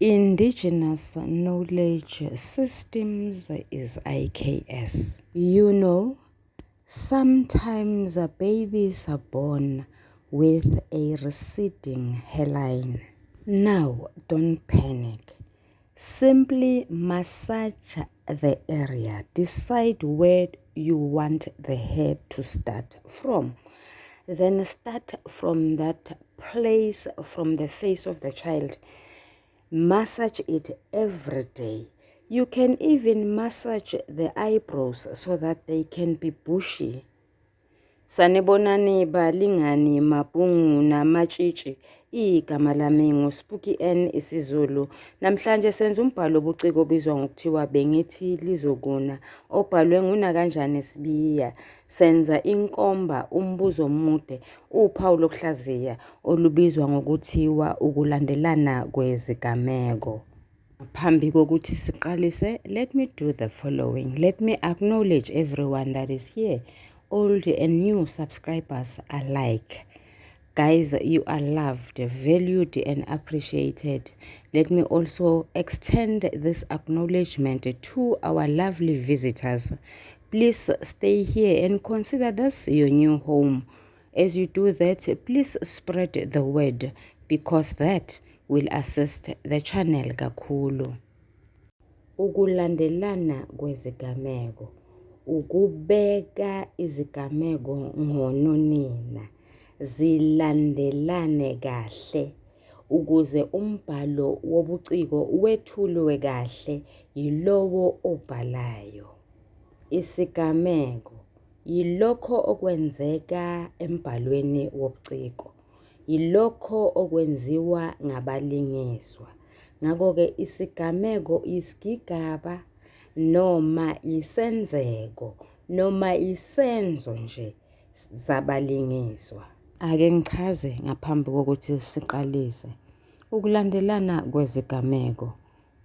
Indigenous Knowledge Systems is IKS. You know, sometimes babies are born with a receding hairline. Now, don't panic. Simply massage the area. Decide where you want the hair to start from. Then start from that place, from the face of the child. Massage it every day. You can even massage the eyebrows so that they can be bushy. Sanibonani balingani mabhungu namatshitshi. Igama lami nguSpooky N isiZulu. Namhlanje senza umbhalo obuciko obizwa ngokuthiwa Bengithi Lizokuna obhalwe nguNakanjani Sibiya. Senza inkomba, umbuzo omude, uphawu lokuhlaziya olubizwa ngokuthiwa ukulandelana kwezigameko. Phambi kokuthi siqalise, let me do the following. Let me acknowledge everyone that is here, old and new subscribers alike. Guys, you are loved, valued, and appreciated. Let me also extend this acknowledgement to our lovely visitors. Please stay here and consider this your new home. As you do that, please spread the word because that will assist the channel kakhulu. Ukulandelana kwezigameko, ukubeka izigameko ngononina zilandelane kahle ukuze umbhalo wobuciko wethulwe kahle yilowo obhalayo. Isigameko yilokho okwenzeka embhalweni wobuciko, yilokho okwenziwa ngabalingiswa. Ngakho-ke isigameko isigigaba noma isenzeko noma isenzo nje zabalingiswa. Ake ngichaze ngaphambi kokuthi siqalise. Ukulandelana kwezigameko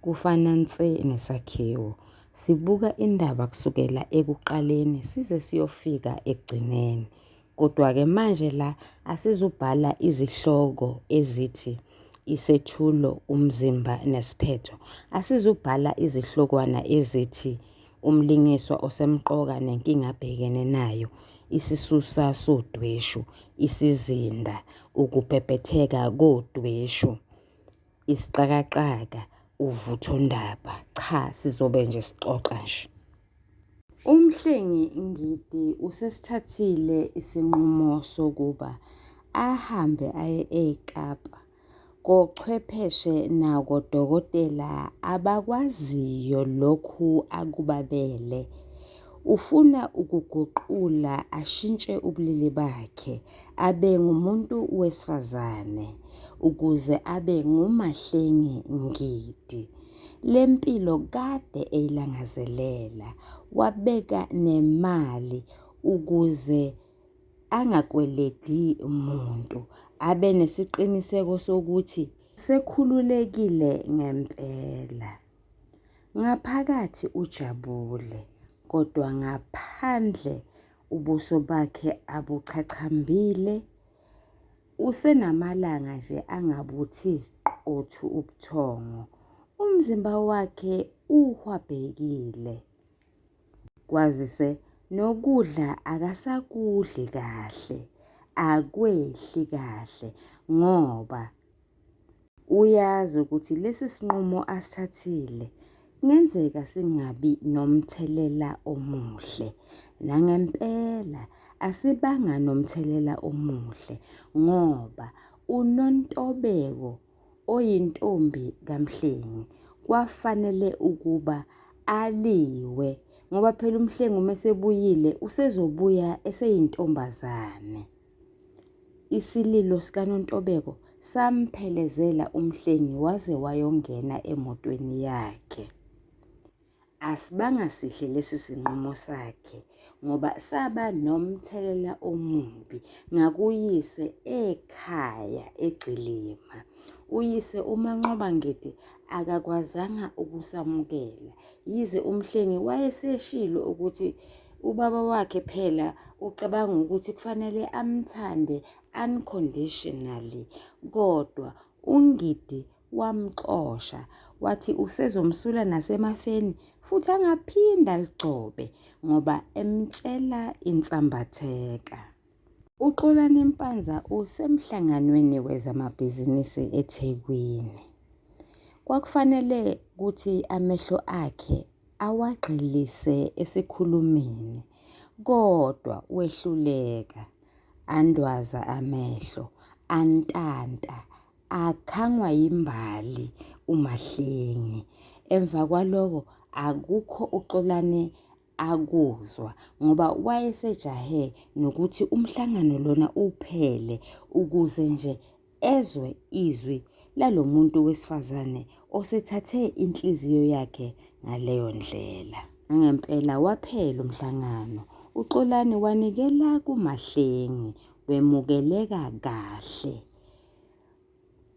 kufana nse nesakhiwo. Sibuka indaba kusukela ekuqaleni size siyofika ekugcineni. Kodwa-ke manje la asizubhala izihloko ezithi isethulo, umzimba nesiphetho. Asizubhala izihlokwana ezithi umlingiswa osemqoka nenkinga abhekene nayo, isisusa sodweshu, isizinda, ukubhebhetheka kodweshu, isixakaxaka, uvuthondaba. Cha, sizobe nje sixoxa nje. Umhlengi Ngidi usesithathile isinqumo sokuba ahambe aye eKapa kochwepheshe nakodokotela abakwaziyo lokhu akubabele. Ufuna ukuguqula ashintshe ubulili bakhe abe ngumuntu wesifazane ukuze abe nguMahlengi Ngidi. Le mpilo kade eyilangazelela, wabeka nemali ukuze angakweledi muntu, abe nesiqiniseko sokuthi usekhululekile ngempela. Ngaphakathi ujabule, kodwa ngaphandle ubuso bakhe abuchachambile. Usenamalanga nje angabuthi qothu ubuthongo. Umzimba wakhe uhwabhekile. Kwazise nokudla akasakudli kahle, akwehli kahle ngoba uyazi ukuthi lesi sinqumo asithathile kungenzeka singabi nomthelela omuhle. Nangempela asibanga nomthelela omuhle ngoba uNontobeko oyintombi kaMhlengi kwafanele ukuba aliwe ngoba phela uMhlengi uma esebuyile usezobuya eseyintombazane. Isililo sikaNontobeko samphelezela uMhlengi waze wayongena emotweni yakhe. Asibanga sihle lesi sinqumo sakhe ngoba saba nomthelela omubi ngakuyise ekhaya eGcilima. Uyise uManqoba Ngidi akakwazanga ukusamukela yize uMhlengi wayeseshilo ukuthi ubaba wakhe phela ucabanga ukuthi kufanele amthande unconditionally, kodwa uNgidi Wamxosha wathi usezomsula nasemafeni futhi angaphinde aligcobe ngoba emtshela insambatheka. UXolani Mpanza usemhlanganweni wezamabhizinisi eThekwini. Kwakufanele ukuthi amehlo akhe awagxilise esikhulumini kodwa wehluleka. Andwaza amehlo, antanta, akhangwa yimbali uMahlengi. Emva kwaloko akukho uXolani akuzwa ngoba wayesejahe nokuthi umhlangano lona uphele ukuze nje ezwe izwi lalo muntu wesifazane osethathe inhliziyo yakhe ngaleyo ndlela. Nangempela waphela umhlangano, uXolani wanikela kuMahlengi, wemukeleka kahle.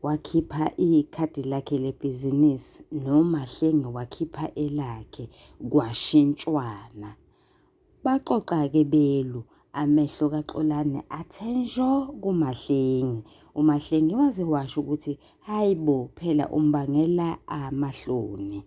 Wakhipha ikhadi lakhe lebhizinisi noMahlengi wakhipha elakhe, kwashintshwana. Baxoxa-ke belu, amehlo kaXolani athe njo kuMahlengi. UMahlengi waze washo ukuthi hhayi bo phela umbangela amahloni.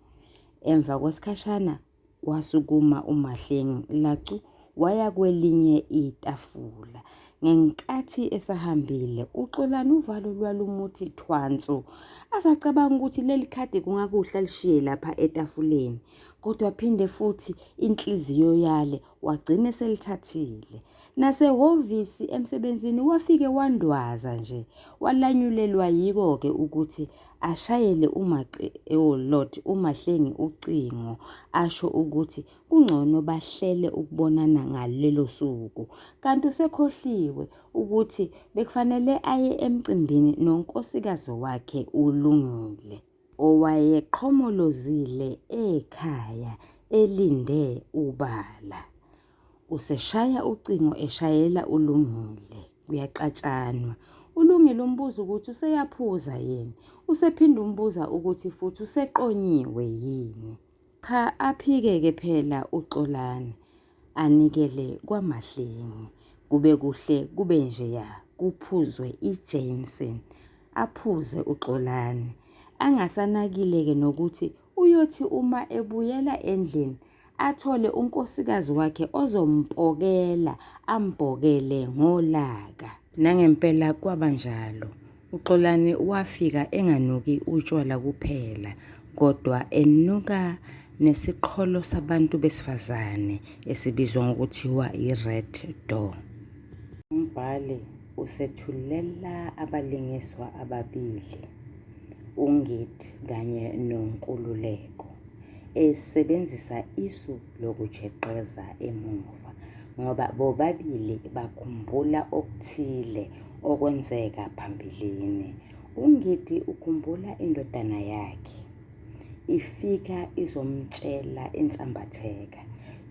Emva kwesikhashana Wasukuma uMahlengi lacu waya kwelinye itafula. Ngenkathi esahambile, uXolani uvalo lwalumuthi thwansu. Azacabanga ukuthi leli khadi kungakuhle alishiye lapha etafuleni. Kodwa phinde futhi inhliziyo yale wagcina eselithathile. Nasehhovisi emsebenzini wafike wandwaza nje. Walanyulelwa yiko-ke ukuthi ashayele uMace oh Lord uMahlengi ucingo asho ukuthi kungcono bahlele ukubonana ngalelo suku. Kanti usekhohliwe ukuthi bekufanele aye emcimbini nonkosikazi wakhe uLungile owayeqhomolozile ekhaya elinde ubala. Useshaya ucingo eshayela uLungile. Kuyaxatshanwa. ULungile umbuza ukuthi useyaphuza yini. Usephinda umbuza ukuthi futhi useqonyiwe yini. Cha aphike-ke phela uXolani. Anikele kwaMahlengi. Kube kuhle kube njeya kuphuzwe iJameson. Aphuze uXolani. Angasanakile-ke nokuthi uyothi uma ebuyela endlini athole unkosikazi wakhe ozompokela ambhokele ngolaka. Nangempela kwaba njalo. UXolani wafika enganuki utshwala kuphela kodwa enuka nesiqholo sabantu besifazane esibizwa ngokuthiwa i-Red Door. Umbhali usethulela abalingiswa ababili, uNgidi kanye noNkululeko. Esebenzisa isu lokujeqeza emuva ngoba bobabili bakhumbula okuthile okwenzeka phambilini. UNgidi ukhumbula indodana yakhe ifika izomtshela insambatheka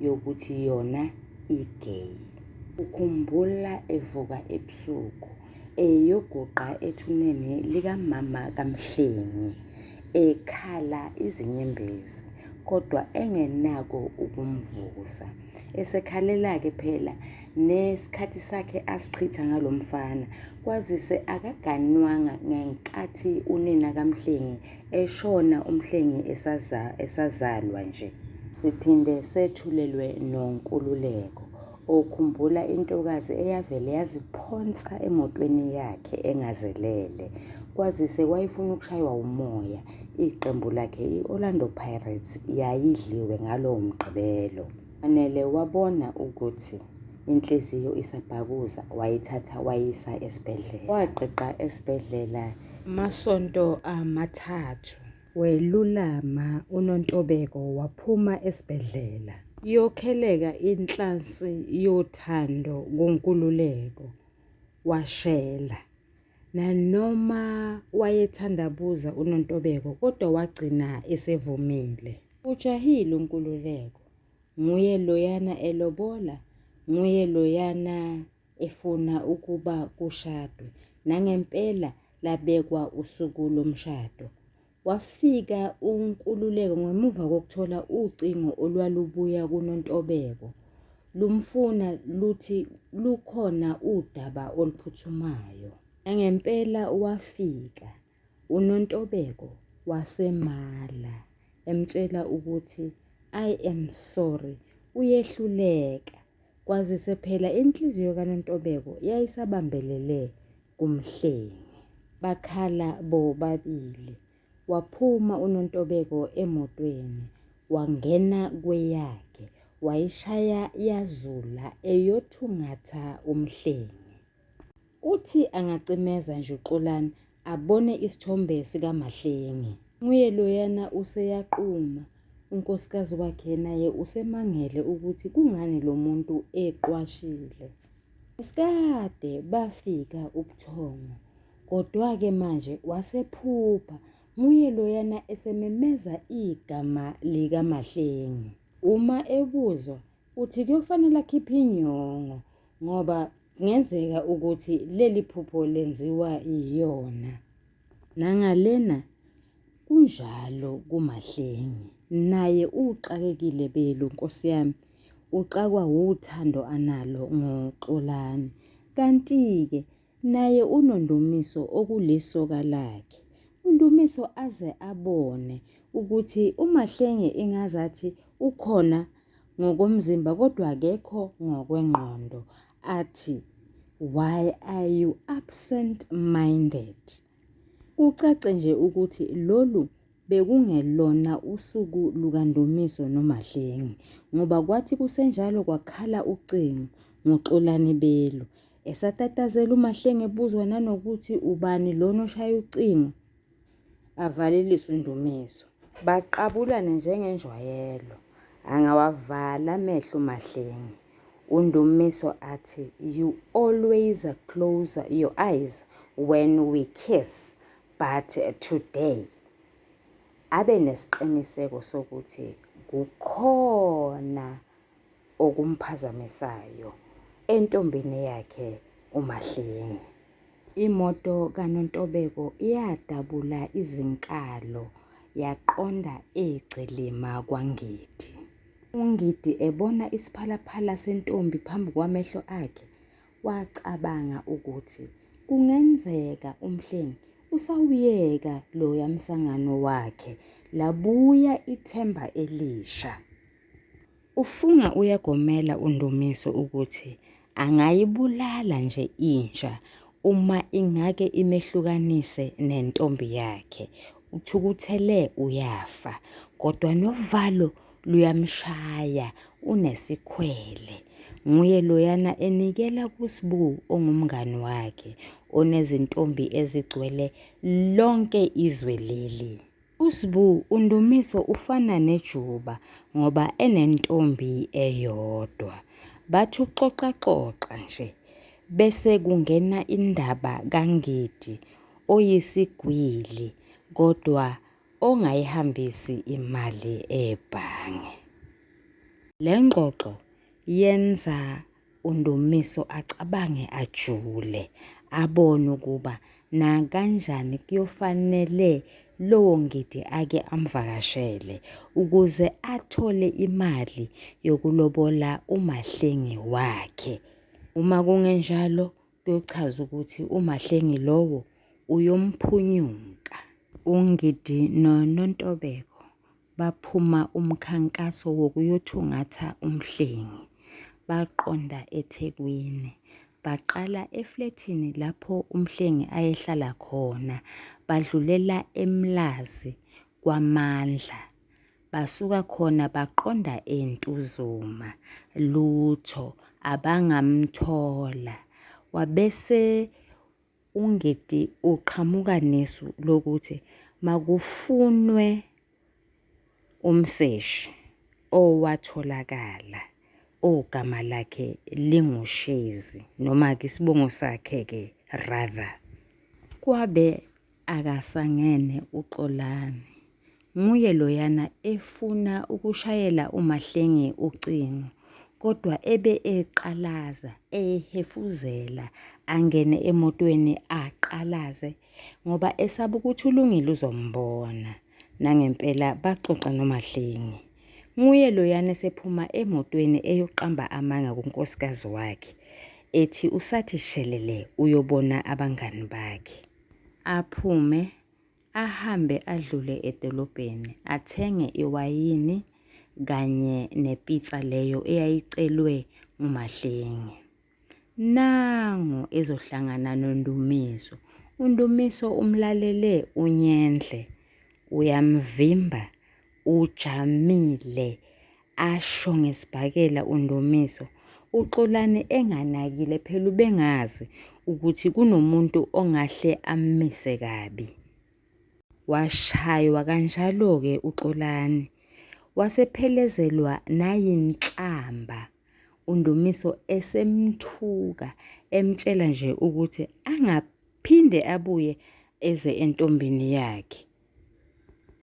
yokuthi yona i-gay. Ukhumbula evuka ebusuku eyoguqa ethuneni likamama kaMhlengi ekhala izinyembezi kodwa engenako ukumvusa. Esekhalela-ke phela nesikhathi sakhe asichitha ngalo mfana kwazise akaganwanga ngenkathi unina kaMhlengi eshona uMhlengi esazalwa nje. Siphinde sethulelwe noNkululeko Ukhumbula intokazi eyavele yaziphonsa emotweni yakhe engazelele kwazise wayefuna ukushaywa umoya. Iqembu lakhe i-Orlando Pirates yayidliwe ngalowo Mgqibelo. Anele wabona ukuthi inhliziyo isabhakuza wayithatha wayisa esibhedlela. Wagqigqa esibhedlela amasonto amathathu. Welulama uNontobeko waphuma esibhedlela. Yokheleka inhlansi yothando kuNkululeko, washela. Nanoma wayethandabuza uNontobeko kodwa wagcina esevumile. Ujahile uNkululeko, nguye loyana elobola, nguye loyana efuna ukuba kushadwe. Nangempela labekwa usuku lomshado. Wafika uNkululeko ngemuva kokuthola ucingo olwalubuya kuNontobeko lumfuna luthi lukhona udaba oluphuthumayo. Nangempela wafika. UNontobeko wasemala emtshela ukuthi I am sorry uyehluleka kwazise phela inhliziyo kaNontobeko yayisabambelele kuMhlengi. Bakhala bobabili. Waphuma uNontobeko emotweni wangena kweyakhe wayishaya yazula eyothungatha uMhlengi. Uthi angacimeza nje uXolani abone isithombe sikaMahlengi. Nguye loyana useyaquma. Unkosikazi wakhe naye usemangele ukuthi kungani lo muntu eqwashile. Isikade bafika ubuthongo kodwa-ke manje wasephupha nguye loyana esememeza igama likaMahlengi. Uma ebuzwa uthi kuyofanele akhiphe inyongo ngoba kungenzeka ukuthi leli phupho lenziwa iyona. Nangalena kunjalo kuMahlengi. Naye uxakekile belu nkosi yami, uxakwa wuthando analo ngoXolani. Kanti-ke naye unoNdumiso okulisoka lakhe. UNdumiso aze abone ukuthi uMahlengi ingazathi ukhona ngokomzimba kodwa akekho ngokwengqondo athi why are you absent minded? Kucace nje ukuthi lolu bekungelona usuku lukaNdumiso noMahlengi ngoba kwathi kusenjalo kwakhala ucingo ngoXolani belu. Esatatazela uMahlengi ebuzwa nanokuthi ubani lona oshaya ucingo. Avalelise uNdumiso. Baqabulane njengenjwayelo. Angawavala amehlo uMahlengi. UNdumiso athi, You always close your eyes when we kiss, but today. Abe nesiqiniseko sokuthi kukhona okumphazamisayo entombini yakhe uMahlengi. Imoto kaNontobeko yadabula izinkalo yaqonda eGcilima kwaNgidi. UNgidi ebona isiphalaphala sentombi phambi kwamehlo akhe, wacabanga ukuthi kungenzeka uMhlengi usawuyeka loya msangano wakhe, labuya ithemba elisha. Ufunga uyagomela uNdumiso ukuthi angayibulala nje inja uma ingake imehlukanise nentombi yakhe. Uthukuthele uyafa kodwa novalo luyamshaya unesikhwele. Nguye loyana enikela kuSbu ongumngani wakhe onezintombi ezigcwele lonke izwe leli. USbu, uNdumiso ufana nejuba ngoba enentombi eyodwa. Bathi uxoxaxoxa nje bese kungena indaba kaNgidi oyisigwili kodwa ongayihambisi imali ebhange. Le ngxoxo yenza uNdumiso acabange ajule, abone ukuba nakanjani kuyofanele lowo Ngidi ake amvakashele ukuze athole imali yokulobola uMahlengi wakhe. Uma kungenjalo kuyochaza ukuthi uMahlengi lowo uyomphunyuka. UNgidi noNontobeko Baphuma umkhankaso wokuyothungatha uMhlengi. Baqonda eThekwini. Baqala eflethini lapho uMhlengi ayehlala khona, badlulela eMlazi kwaMandla. Basuka khona baqonda eNtuzuma. Lutho, abangamthola. Wabese UNgidi uqhamuka nesu lokuthi makufunwe umseshi owatholakala ogama lakhe linguShezi noma-ke isibongo sakhe-ke rather. Kwabe akasangene uXolani. Nguye loyana efuna ukushayela uMahlengi ucingo kodwa ebe eqalaza, ehefuzela, angene emotweni aqalaze ngoba esaba ukuthi uLungile uzombona. Nangempela baxoxa noMahlengi. Nguye loyana esephuma emotweni eyoqamba amanga kunkosikazi wakhe ethi usathi shelele uyobona abangani bakhe. Aphume. Ahambe adlule edolobheni athenge iwayini kanye nepizza leyo eyayicelwe nguMahlengi. Nangu ezohlangana noNdumiso. UNdumiso umlalele unyendle, uyamvimba ujamile asho ngesibhakela uNdumiso. UXolani enganakile phela ubengazi ukuthi kunomuntu ongahle ammise kabi. Washaywa kanjalo-ke uXolani, wasephelezelwa nayinhlamba uNdumiso esemthuka emtshela nje ukuthi angaphinde abuye eze entombini yakhe.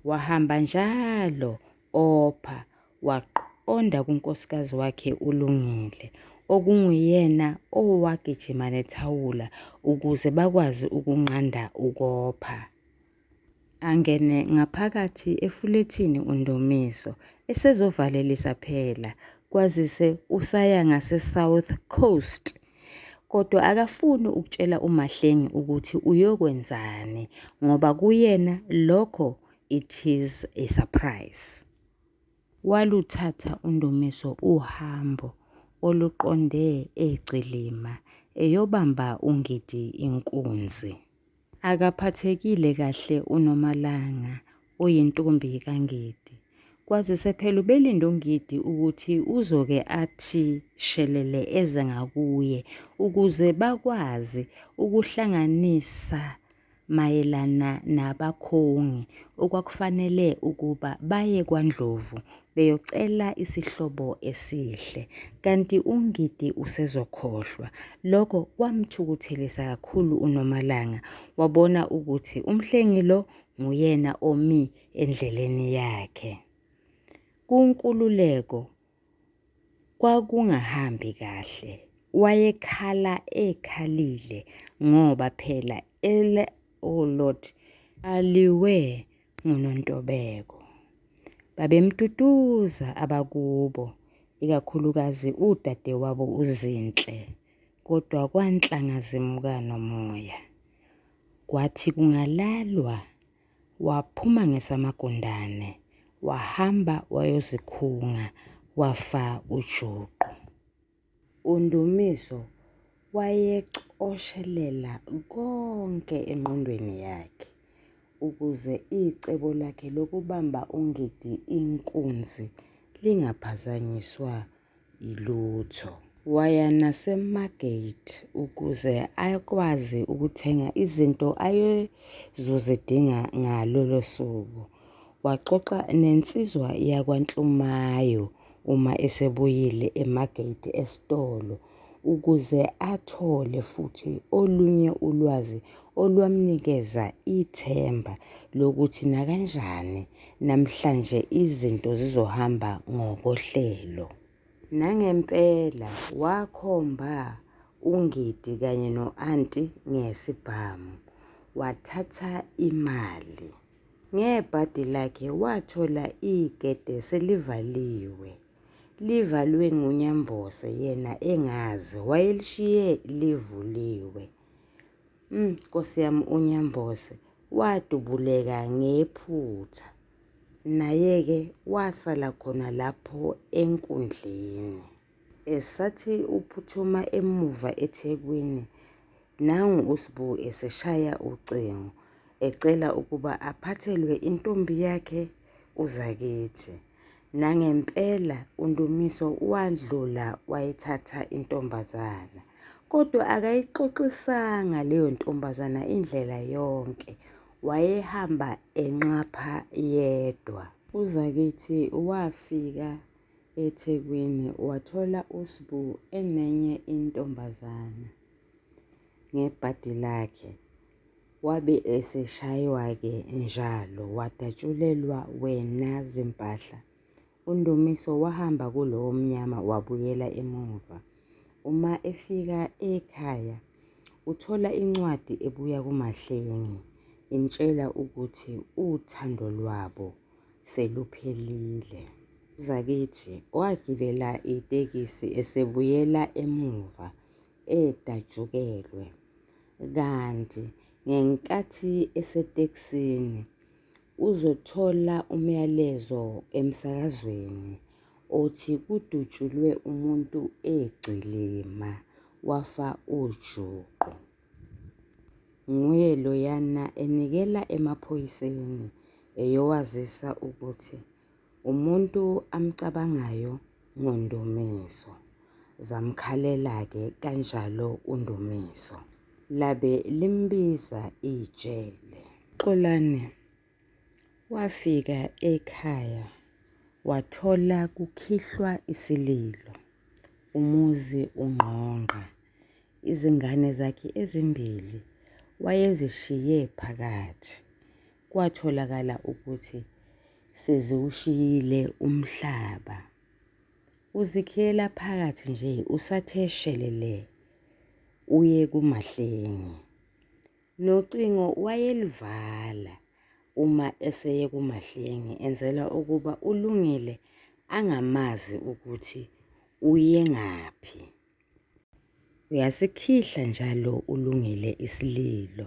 Wahamba njalo opha waqonda kunkosikazi wakhe uLungile okunguyena owagijima nethawula ukuze bakwazi ukunqanda ukopha. Angene ngaphakathi efulethini uNdumiso esezovalelisa phela kwazise usaya ngaseSouth Coast. Kodwa akafuni ukutshela uMahlengi ukuthi uyokwenzani ngoba kuyena lokho it is a surprise. Waluthatha uNdumiso uhambo oluqonde eGcilima eyobamba uNgidi inkunzi. Akaphathekile kahle uNomalanga oyintombi kaNgidi, kwazise phela ubelinde uNgidi ukuthi uzoke athi shelele eze ngakuye ukuze bakwazi ukuhlanganisa mayelana nabakhongi okwakufanele ukuba baye kwaNdlovu beyocela isihlobo esihle kanti uNgidi usezokhohlwa. Lokho kwamthukuthelisa kakhulu uNomalanga wabona ukuthi uMhlengi lo nguyena omi endleleni yakhe. KuNkululeko kwakungahambi kahle. Wayekhala ekhalile ngoba phela ele oh Lord aliwe nguNontobeko. Babemtutuza abakubo, ikakhulukazi udadewabo uZinhle, kodwa kwanhlanga zimuka nomoya. Kwathi kungalalwa waphuma ngesamagundane, wahamba wayozikhunga, wafa ujuqu. UNdumiso wayecoshelela konke engqondweni yakhe ukuze icebo lakhe lokubamba uNgidi inkunzi lingaphazanyiswa yilutho. Waya naseMargate ukuze akwazi ukuthenga izinto ayezozidinga ngalolo suku. Waxoxa nensizwa yakwaNhlumayo uma esebuyile eMargate esitolo ukuze athole futhi olunye ulwazi olwamnikeza ithemba lokuthi nakanjani namhlanje izinto zizohamba ngokohlelo. Nangempela wakhomba uNgidi kanye no-anti ngesibhamu, wathatha imali. Ngebhadi lakhe wathola igede selivaliwe. Livalwe nguNyambose yena engazi wayelishiye livuliwe. Nkosi yami uNyambose wadubuleka ngephutha. Naye-ke wasala khona lapho enkundleni. Esathi uphuthuma emuva eThekwini, nangu uSbu eseshaya ucingo ecela ukuba aphathelwe intombi yakhe uZakithi. Nangempela uNdumiso wadlula wayithatha intombazana. Kodwa akayixoxisanga leyo ntombazana indlela yonke. Wayehamba enxapha yedwa. UZakithi wafika eThekwini wathola uSbu enenye intombazana ngebhadi lakhe. Wabe eseshaywa-ke njalo wadatshulelwa wena zimpahla. UNdumiso wahamba kulowo mnyama wabuyela emuva. Uma efika ekhaya uthola incwadi ebuya kuMahlengi imtshela ukuthi uthando lwabo seluphelile. Zakithi wagibela itekisi esebuyela emuva edatshukelwe. Kanti Ngenkathi esetekisini uzothola umyalezo emsakazweni othi kudutshulwe umuntu eGcilima wafa ujuqu. Nguye loyana enikela emaphoyiseni eyowazisa ukuthi umuntu amcabangayo nguNdumiso. Zamkhalela-ke kanjalo uNdumiso. Labe limbiza ijele. Xolani wafika ekhaya wathola kukhihlwa isililo, umuzi ungqongqa. Izingane zakhe ezimbili wayezishiye phakathi, kwatholakala ukuthi seziwushiyile umhlaba. Uzikhiyela phakathi nje usathe shelele uye kuMahlengi. Nocingo wayelivala uma eseye kuMahlengi enzela ukuba uLungile angamazi ukuthi uye ngaphi. Uyasikhihla njalo uLungile isililo.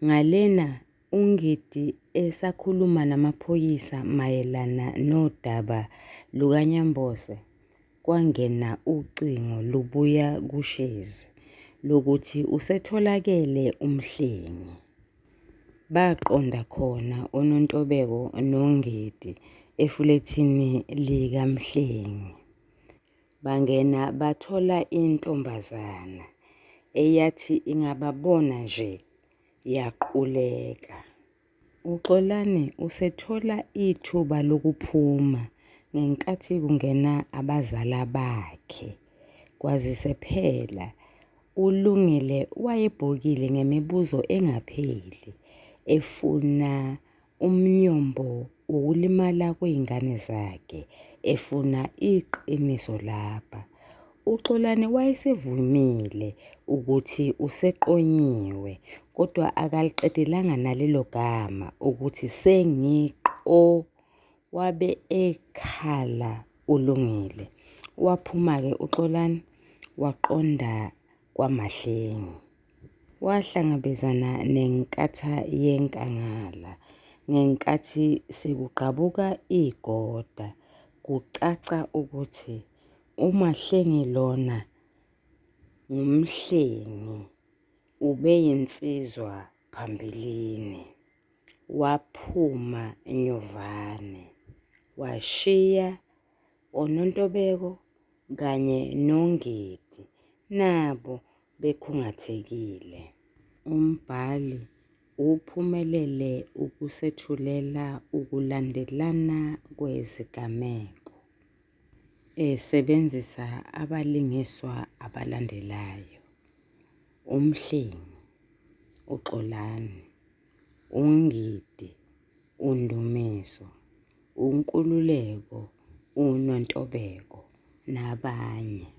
Ngalena uNgidi esakhuluma namaphoyisa mayelana nodaba lukaNyambose, kwangena ucingo lubuya kuShezi lokuthi usetholakele uMhlengi. Baqonda khona oNontobeko noNgidi efulethini likaMhlengi. Bangena bathola intombazana eyathi ingababona nje yaquleka. UXolani usethola ithuba lokuphuma ngenkathi kungena abazala bakhe kwazise phela uLungile wayebhokile ngemibuzo engapheli efuna umnyombo wokulimala kwezingane zakhe, efuna iqiniso lapha. UXolani wayesevumile ukuthi useqonyiwe kodwa akaliqedelanga nalelo gama ukuthi sengiqo wabe ekhala uLungile. Waphuma-ke uXolani waqonda kwaMahlengi. Wahlangabezana nenkatha yenkangala ngenkathi sekugqabuka igoda kucaca ukuthi uMahlengi lona nguMhlengi ubeyinsizwa phambilini. Waphuma nyovane washiya oNontobeko kanye noNgidi nabo bekhungathekile. Umbhali uphumelele ukusethulela ukulandelana kwezigameko esebenzisa abalingiswa abalandelayo, uMhlengi, uXolani, uNgidi, uNdumiso, uNkululeko, uNontobeko nabanye.